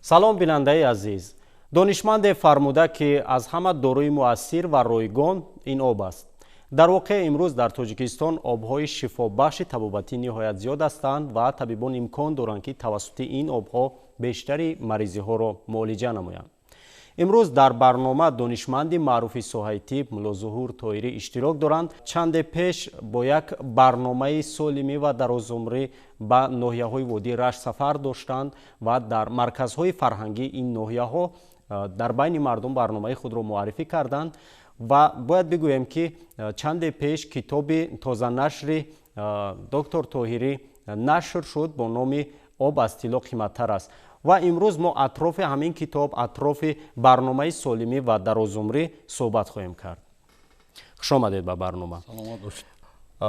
Салом, бинандаи азиз. Донишманде фармуда, ки аз ҳама доруи муассир ва ройгон ин об аст. Дар воқеъ, имрӯз дар Тоҷикистон обҳои шифобахши табобатӣ ниҳоят зиёд ҳастанд ва табибон имкон доранд, ки тавассути ин обҳо бештари маризиҳоро муолиҷа намоянд. Имрӯз дар барнома донишманди маъруфи соҳаи тиб Муллозуҳур Тоҳирӣ иштирок доранд. Чанде пеш бо як барномаи солимӣ ва дарозумрӣ ба ноҳияҳои водии Рашт сафар доштанд ва дар марказҳои фарҳангии ин ноҳияҳо дар байни мардум барномаи худро муаррифӣ карданд. Ва бояд бигӯем, ки чанде пеш китоби тозанашри доктор Тоҳирӣ нашр шуд бо номи «Об аз тилло қиматтар аст». Ва имрӯз мо атрофи ҳамин китоб, атрофи барномаи солимӣ ва дарозумрӣ суҳбат хоҳем кард. Хуш омадед ба барнома.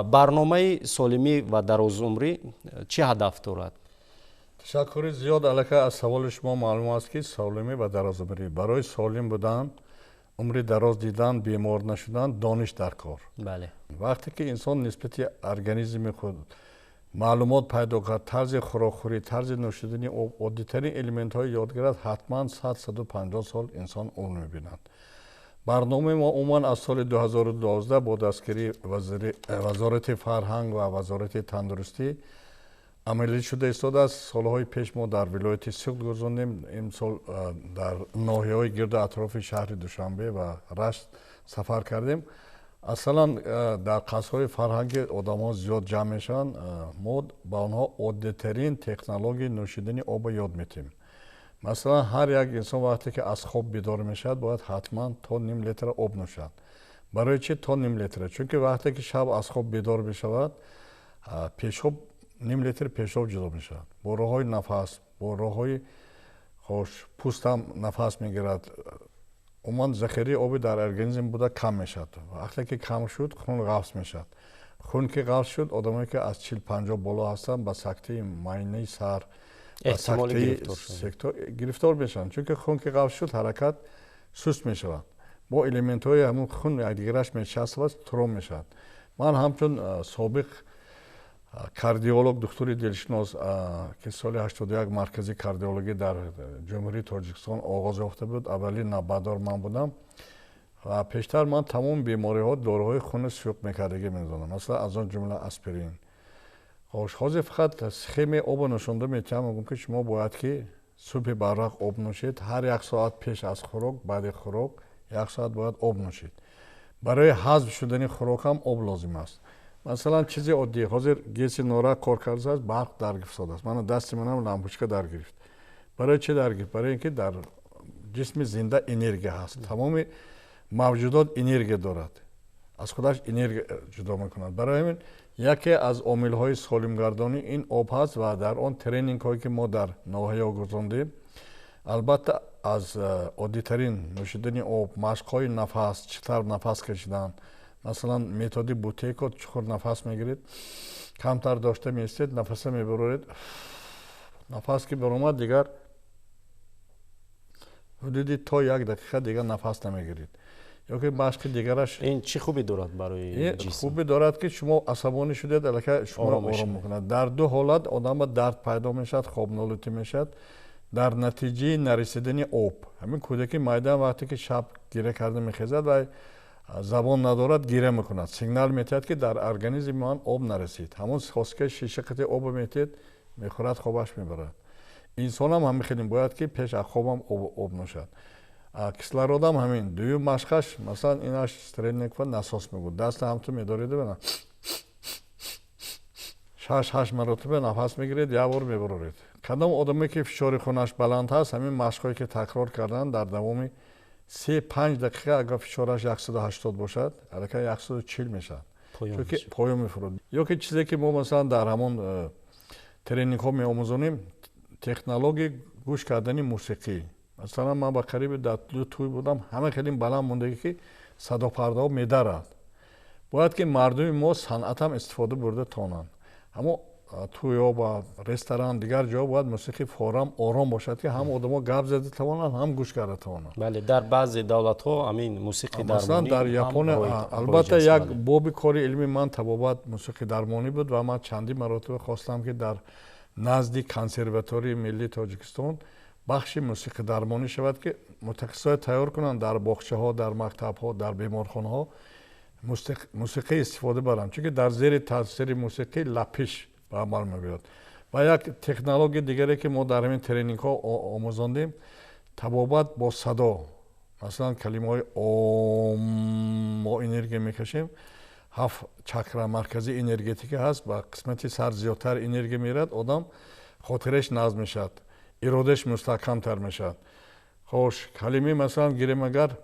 Барномаи солимӣ ва дарозумрӣ чӣ ҳадаф дорад? Ташаккури зиёд. Аллакай аз саволи шумо маълум аст, ки солимӣ ва дарозумрӣ, барои солим будан, умри дароз дидан, бемор нашудан дониш дар кор. Вақте ки инсон нисбати организми худ маълумот пайдо кард, тарзи хӯрокхӯрӣ, тарзи нӯшидани об, оддитарин элементҳои ёд гирад, ҳатман 100-150 сол инсон умр мебинад. Барномаи мо умуман аз соли 2012 бо дастгирии Вазорати фарҳанг ва Вазорати тандурустӣ амалӣ шуда истодааст. Солҳои пеш мо дар вилояти Суғд гузондем, имсол дар ноҳияҳои гирду атрофи шаҳри Душанбе ва Рашт сафар кардем. Асалан, дар қасрҳои фарҳангӣ одамҳо зиёд ҷамъ мешаванд. Мо ба онҳо оддитарин технологияи нӯшидани обро ёд медиҳем. Масалан, ҳар як инсон вақте ки аз хоб бедор мешавад, бояд ҳатман то ним литр об нӯшад. Барои чӣ то ним литр? Чунки вақте ки шаб аз хоб бедор мешавад, пешоб, ним литр пешоб ҷудо мешавад бо роҳҳои нафас, бо роҳҳои хош пӯстам нафас мегирад. Умуман, захираи оби дар организм буда кам мешавад. Вақте ки кам шуд, хун ғафз мешавад. Хун ки ғафз шуд, одамое ки аз 40-50 боло ҳастанд, ба сактаи майнаи сар гирифтор мешаванд, чунки хун ки ғафз шуд, ҳаракат суст мешавад, бо элементҳои ҳамун хун якдигараш мечаспад, тромб мешавад. Ман ҳамчун собиқ кардиолог, духтури дилшинос, ки соли 81 маркази кардиологӣ дар Ҷумҳурии Тоҷикистон оғоз ёфта буд, аввалин навбатдор ман будам ва пештар ман тамоми бемориҳо доруҳои хуни суюқ мекардагӣ медонам, масалан, аз он ҷумла аспирин. Хош, ҳозир фақат схемаи обо нишонда метиҳам. Мегӯм, ки шумо бояд ки субҳи барвақт об нӯшед, ҳар як соат пеш аз хӯрок, баъди хӯрок як соат бояд об нӯшед. Барои ҳазм шудани хӯрок ҳам об лозим аст. Масалан, чизи оддӣ: ҳозир ГЭСи Норак кор кардааст, барқ даргирифтодааст. Мана дасти манам лампочка даргирифт. Барои чӣ даргирифт? Барои ин ки дар ҷисми зинда энергия ҳаст. Тамоми мавҷудот энергия дорад, аз худаш энергия ҷудо мекунад. Барои ҳамин яке аз омилҳои солимгардонӣ ин об ҳаст. Ва дар он тренингҳое ки мо дар ноҳияҳо гузондем, албатта, аз оддитарин нӯшидани об, машқҳои нафас, чӣ тавр нафас кашидан, масалан, методи Бутейко: чуқур нафас мегиред, камтар дошта меистед, нафаса мебароред. Нафас ки баромад, дигар ҳудуди то як дақиқа дигар нафас намегиред. Ё ки машқи дигараш. Ин чӣ хубӣ дорад барои ҷисм? Хубӣ дорад, ки шумо асабонӣ шудед, аллакай шуморо ором мекунад. Дар ду ҳолат одама дард пайдо мешавад, хобнолутӣ мешавад дар натиҷаи нарасидани об. Ҳамин кӯдаки майдан вақте ки шаб гиря карда мехезад ва забон надорад, гиря мекунад, сигнал метиҳад, ки дар организми ман об нарасид. Ҳамон хосикаи шиша қити об метиҳед, мехӯрад, хобаш мебарад. Инсонам ҳамин хеле бояд ки пеш аз хобам об нӯшад. Кислородам ҳамин. Дуюм машқаш, масалан, инаш Стрельникова насос мегӯд. Даста ҳамту медоред, шаш ҳашт маротиба нафас мегиред, як бор мебароред. Кадом одаме ки фишори хунаш баланд ҳаст, ҳамин машқҳое ки такрор кардан, дар давоми 3-5 дақиқа агар фишораш 180 бошад, аллакай 140 мешавад, чунки поён мефурод. Ё ки чизе ки мо, масалан, дар ҳамон тренингҳо меомӯзонем, технологияи гӯш кардани мусиқӣ. Масалан, ман ба қариби дар ду тӯй будам, ҳама хеле баланд мондагӣ, ки садопардаҳо медарад. Бояд ки мардуми мо санъатам истифода бурда тонанд. Ҳамо тӯйҳо ба ресторан, дигар ҷо бояд мусиқи форам ором бошад, ки ҳам одамо гап зада тавонанд, ҳам гӯш карда тавонанд. Бале, дар баъзе давлатҳо ҳамин мусиқи. Масалан, дар Япония. Албатта, як боби кори илми ман табобат, мусиқи дармонӣ буд ва ман чандин маротиба хостам, ки дар назди Консерваторияи миллии Тоҷикистон Бахши мусиқидармонӣ шавад, ки мутахассисҳое тайёр кунанд дар боғчаҳо, дар мактабҳо, дар беморхонаҳо мусиқӣ истифода баранд, чунки дар зери таъсири мусиқӣ лапиш ба амал мебиёд. Ва як технологияи дигаре, ки мо дар ҳамин тренингҳо омӯзондем, табобат бо садо. Масалан, калимаҳои ом мо энергия мекашем, 7 чакра маркази энергетика ҳаст, ба қисмати сар зиёдтар энергия мерад, одам хотираш назм мешавад, иродаш мустаҳкамтар мешавад. Хош, калимаи масалан гирем, агар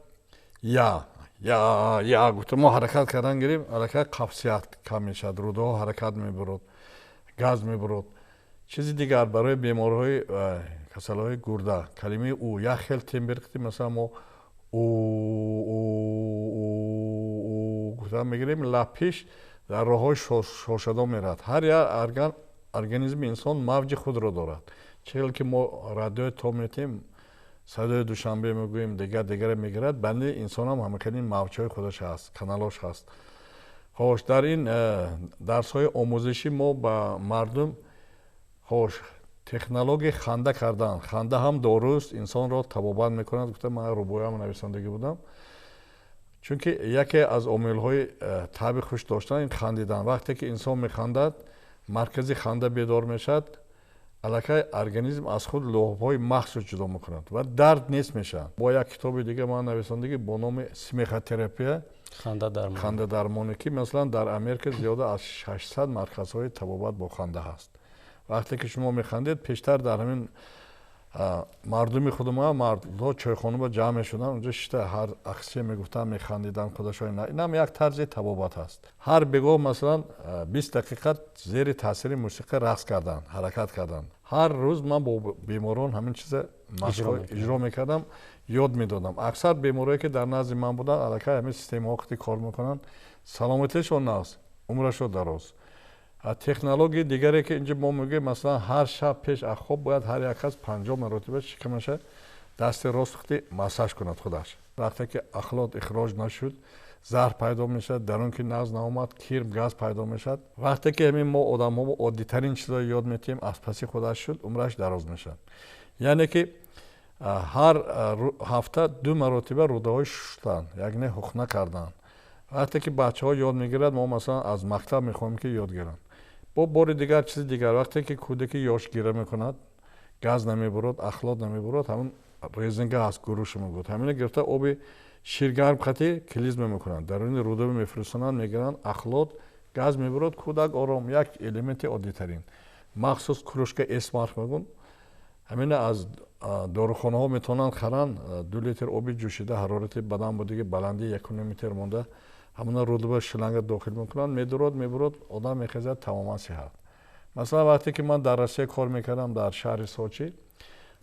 я я я гуфта мо ҳаракат кардан гирем, аллакай қабзият кам мешавад, рӯдаҳо ҳаракат мебурад, газ мебурад. Чизи дигар барои беморҳои касалиҳои гурда, калимаи ӯ як хел тембр, масалан мо ӯ гуфта мегирем, лапиш дар роҳҳои шошадо меравад. Ҳар як организми инсон мавҷи худро дорад. Чӣ ки мо радиои то метем, садои Душанбе мегӯем, дигар дигаре мегирад, банди инсонам ҳамакани мавҷҳои худаш ҳаст, каналош ҳаст. Хош, дар ин дарсҳои омӯзишӣ мо ба мардум хош технологияи ханда кардан, ханда ҳам доруст, инсонро табобат мекунад, гуфта ман рубоиам нависандагӣ будам. Чунки яке аз омилҳои таби хуш доштан ин хандидан. Вақте ки инсон механдад, маркази ханда бедор мешавад, аллакай организм аз худ луҳобҳои махсус ҷудо мекунад ва дард нест мешавад. Бо як китоби дига ман нависандагӣ бо номи смехотерапия, хандадармонӣ, ки масалан дар Америка зиёда аз 600 марказҳои табобат бо ханда ҳаст. Вақте ки шумо механдед, пештар дар ҳамин мардуми худума мардҳо чойхона ҷамъ мешуданд, онҷо шишта ҳар ақсия мегуфтанд, механдиданд худашон. Инам як тарзи табобат ҳаст. Ҳар бегоҳ масалан 20 дақиқа зери таъсири мусиқӣ рақс кардан, ҳаракат кардан. Ҳар рӯз ман бо беморон ҳамин чиза иҷро мекардам, ёд медодам. Аксар беморое ки дар назди ман буданд, аллакай ҳамин системаҳо қити кор мекунанд, саломатишон нағз, умрашон дароз. Технологияи дигаре ки инҷо мо мегӯем, масалан ҳар шаб пеш аз хоб бояд ҳар як кас 50 маротиба шикамаша дасти рост хути массаж кунад худаш. Вақте ки ахлот ихроҷ нашуд, заҳр пайдо мешавад, дар он ки нағз наомад, кирм, газ пайдо мешавад. Вақте ки ҳамин мо одамҳо оддитарин чизҳоро ёд метиҳем, аз паси худаш шуд, умраш дароз мешавад. Яъне ки ҳар ҳафта 2 маротиба рӯдаҳои шуштан, яъне ҳухна кардан. Вақте ки бачаҳо ёд мегирад, мо масалан аз мактаб мехоҳем ки ёд гиранд. Бо бори дигар чизи дигар, вақте ки кӯдаки ёшгира мекунад, газ намебурад, ахлот намебурад, ҳамин резинга ҳаст, гуруша мегӯяд, ҳамина гирифта оби ширгарм қати клизма мекунанд, даруни рӯда мефирсонанд, мегиранд, ахлот газ мебурад, кӯдак ором. Як элементи оддитарин, махсус кружка эсмарх мегӯн, ҳамина аз дорухонаҳо метавонанд харанд, 2 литр оби ҷӯшида, ҳарорати бадан будиги баландии 1,5 метр монда, ҳамона рӯдба шланга дохил мекунанд, медурод, мебурод, одам мехезад тамоман сиҳат. Масалан вақте ки ман дар Россия кор мекардам, дар шаҳри Сочи,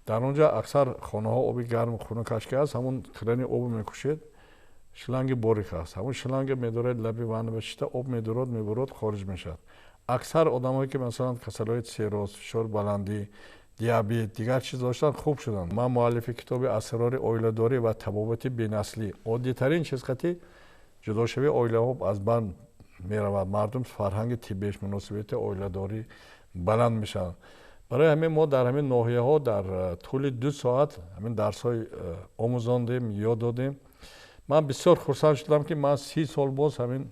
дар он ҷо аксар хонаҳо оби гарм хунукаш ки аст, ҳамон крани обу мекушед, шланги борик аст, ҳамон шланга медоред лаби ванна шита, об медурод, мебурод, хориҷ мешавад. Аксар одамое ки масалан касалиҳои цирроз, фишори баландӣ, диабет, дигар чиз доштанд, хуб шуданд. Ман муаллифи китоби асрори оиладорӣ ва табобати бенаслӣ. Оддитарин чиз қати ҷудошавии оилаҳо аз банд меравад, мардум фарҳанги тиббиш, муносибати оиладорӣ баланд мешаванд. Барои ҳамин мо дар ҳамин ноҳияҳо дар тӯли 2 соат ҳамин дарсҳои омӯзондем, ёд додем. Ман бисёр хурсанд шудам, ки ман 30 сол боз ҳамин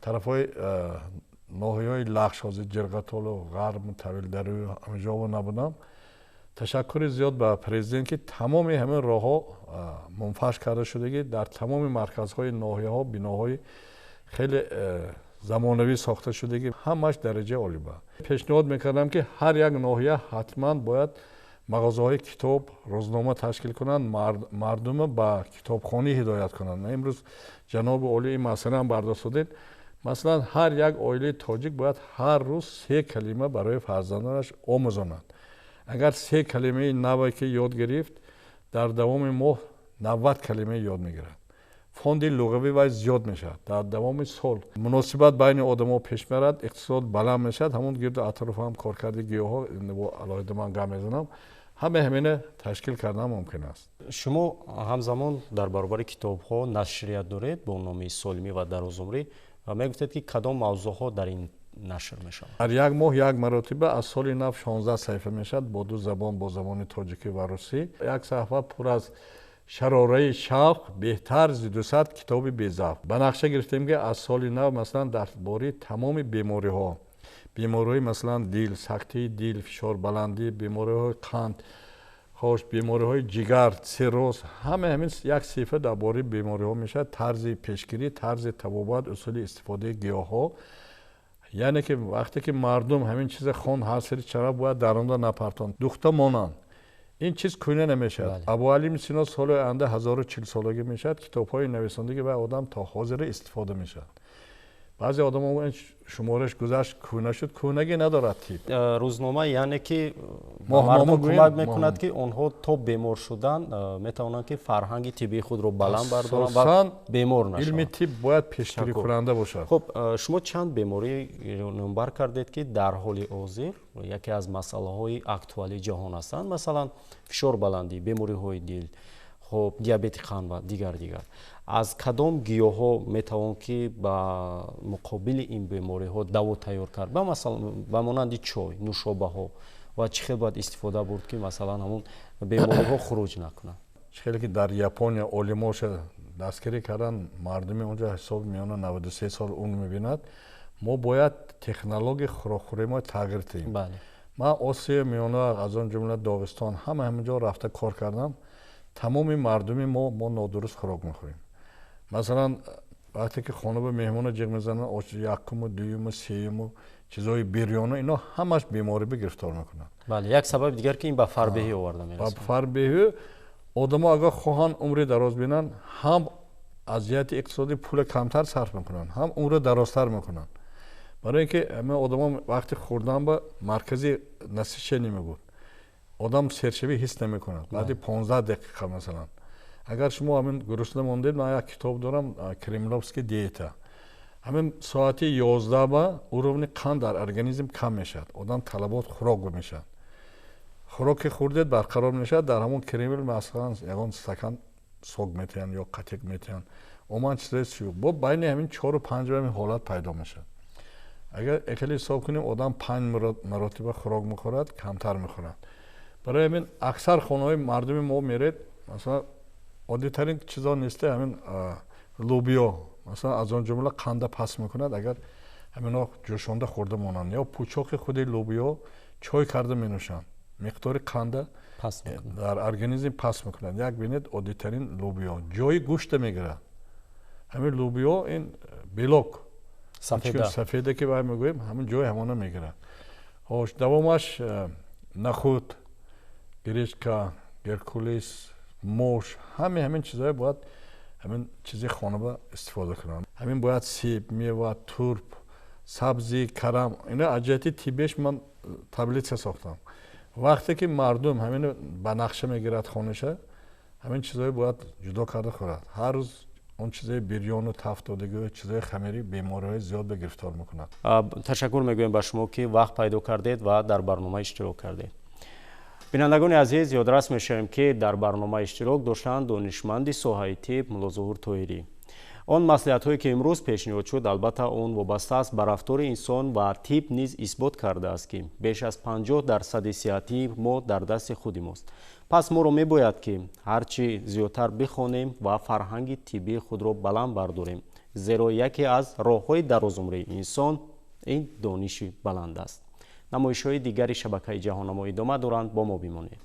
тарафҳои ноҳияҳои Лахш, ҳозир Ҷирғатолу, Ғарб, Тавилдарӯ, ҳамин ҷово набудам. Ташаккури зиёд ба президент, ки тамоми ҳамин роҳҳо мунфарш карда шудагӣ, дар тамоми марказҳои ноҳияҳо биноҳои хеле замонавӣ сохта шудагӣ, ҳамаш дараҷаи олӣ ба. Пешниҳод мекардам, ки ҳар як ноҳия ҳатман бояд мағозаҳои китоб, рӯзнома ташкил кунанд, мардума ба китобхонӣ ҳидоят кунанд. Имрӯз ҷаноби олӣ ин масъалаам бардошт додед. Масалан, ҳар як оилаи тоҷик бояд ҳар рӯз 3 калима барои фарзандонаш омӯзонад. Агар 3 калимаи наве ки ёд гирифт, дар давоми моҳ 90 калима ёд мегирад. Фонди луғавӣ вай зиёд мешавад. Дар давоми сол муносибат байни одамо пеш мерад, иқтисод баланд мешавад. Ҳамон гирду атроф ҳам коркарди гиёҳҳо алоҳида ман гап мезанам. Ҳама ҳамина ташкил кардан мумкин аст. Шумо ҳамзамон дар баробари китобҳо нашрият доред бо номи Солимӣ ва дарозумрӣ ва мегуфтед, ки кадом мавзӯъҳо дар ин нашр мешавад? Дар як моҳ як маротиба аз соли нав 16 саҳифа мешавад бо ду забон, бо забони тоҷикӣ ва русӣ. Як саҳифа пур аз шарораи шавқ, беҳтар зи 200 китоби безавқ. Ба нақша гирифтем, ки аз соли нав масалан дар бораи тамоми бемориҳо, бемориҳои масалан дил, сактаи дил, фишорбаландӣ, бемориҳои қанд, хош, бемориҳои ҷигар, цирроз, ҳама ҳамин як саҳифа дар бораи бемориҳо мешавад, тарзи пешгирӣ, тарзи табобат, усули истифодаи гиёҳҳо. Яъне ки вақте ки мардум ҳамин чиза хонд, ҳар сари чара бояд даронда напартонд, духта монанд. Ин чиз кӯҳна намешавад. Абуалӣ ибни Сино соли оянда 1040 солагӣ мешавад, китобҳои нависондагӣ ва одам то ҳозира истифода мешавад. Баъзе одамон мегӯянд шумораш гузашт, кӯҳна шуд, кӯҳнагӣ надорад тиб. Рӯзнома яъне ки ба мардум кӯмак мекунад, ки онҳо то бемор шудан метавонанд, ки фарҳанги тиббии худро баланд бардоранд ва бемор нашаванд. Илми тиб бояд пешгирикунанда бошад. Хуб, шумо чанд беморӣ номбар кардед, ки дар ҳоли ҳозир яке аз масъалаҳои актуалии ҷаҳон ҳастанд, масалан фишорбаландӣ, бемориҳои дил, хуб, диабети қанд ва дигар дигар. Аз кадом гиёҳҳо метавон ки ба муқобили ин бемориҳо даво тайёр кард, ба монанди чой, нӯшобаҳо, ва чӣ хел бояд истифода бурд, ки масалан ҳамун бемориҳо хуруҷ накунанд? Чӣ хеле ки дар Япония олимоша дастгирӣ карданд, мардуми онҷо ҳисоби миёна 93 сол умр мебинад. Мо бояд технологияи хӯрокхӯрии мо тағйир диҳем. Ман Осиёи Миёна, аз он ҷумла Доғистон, ҳама ҳамин ҷо рафта кор кардам. Тамоми мардуми мо нодуруст хӯрок мехӯрем. Масалан, вақте ки хона ба меҳмона ҷиғ мезананд, якуму, дуюму, сеюму, чизҳои бирёну ино ҳамаш беморӣ ба гирифтор мекунанд. Бале, як сабаби дигар, ки ин ба фарбеҳӣ оварда мерасонад. Ба фарбеҳӣ. Одамо агар хоҳанд умри дароз бинанд, ҳам аз ҷиҳати иқтисодӣ пула камтар сарф мекунанд, ҳам умри дарозтар мекунанд. Барои ин ки ҳама одамо вақти хӯрдан ба маркази насыщение мегӯд, одам сершавӣ ҳис намекунад баъди 15 дақиқа. Масалан, агар шумо ҳамин гурусна мондед, ман як китоб дорам, «Кремлёвский диета». Ҳамин соати 11 ба уровни қанд дар организм кам мешавад, одам талабот хӯрок мешавад. Хӯроке хӯрдед, барқарор мешавад. Дар ҳамон Кремл масалан ягон стакан сок метиҳанд ё қатиқ метиҳанд, умуман чизои сӯюқ. Бо байни ҳамин 4-у 5 ҳамин ҳолат пайдо мешавад. Агар хеле ҳисоб кунем, одам панҷ маротиба хӯрок мехӯрад, камтар мехӯрад. Барои ҳамин аксар хонаҳои мардуми мо меред, масалан, оддитарин чизо несте, ҳамин лӯбиё, масалан, аз он ҷумла қанда паст мекунад, агар ҳамино ҷӯшонда хӯрда монанд, ё пучоқи худи лӯбиё чой карда менӯшанд, миқдори қанда дар организм паст мекунад. Як бинед, оддитарин лӯбиё ҷои гӯшта мегирад. Ҳамин лӯбиё ин белок, сафеда ки вай мегӯем, ҳамин ҷои ҳамона мегирад. Хош, давомаш нахуд, гречка, геркулес, мош, ҳаме ҳамин чизҳое бояд ҳамин чизи хонаба истифода кунанд. Ҳамин бояд себ, мева, турп, сабзи, карам, ина аз ҷиҳати тиббиш ман таблица сохтам. Вақте ки мардум ҳамин ба нақша мегирад хонаша, ҳамин чизҳое бояд ҷудо карда хӯрад. Ҳар рӯз он чизои бирёну тафтодагию чизои хамирӣ бемориҳои зиёд ба гирифтор мекунад. Ташаккур мегӯем ба шумо, ки вақт пайдо кардед ва дар барнома иштирок кардед. Бинандагони азиз, ёдрас мешавем, ки дар барнома иштирок доштанд донишманди соҳаи тиб Муллозуҳур Тоҳирӣ. Он маслиҳатҳое, ки имрӯз пешниҳод шуд, албатта он вобаста аст ба рафтори инсон ва тиб низ исбот кардааст, ки беш аз 50 дарсади сиҳатии мо дар дасти худи мост. Пас моро мебояд, ки ҳарчи зиёдтар бихонем ва фарҳанги тиббии худро баланд бардорем, зеро яке аз роҳҳои дарозумрии инсон ин дониши баланд аст. Намоишҳои дигари шабакаи Ҷаҳоннамо идома доранд, бо мо бимонед.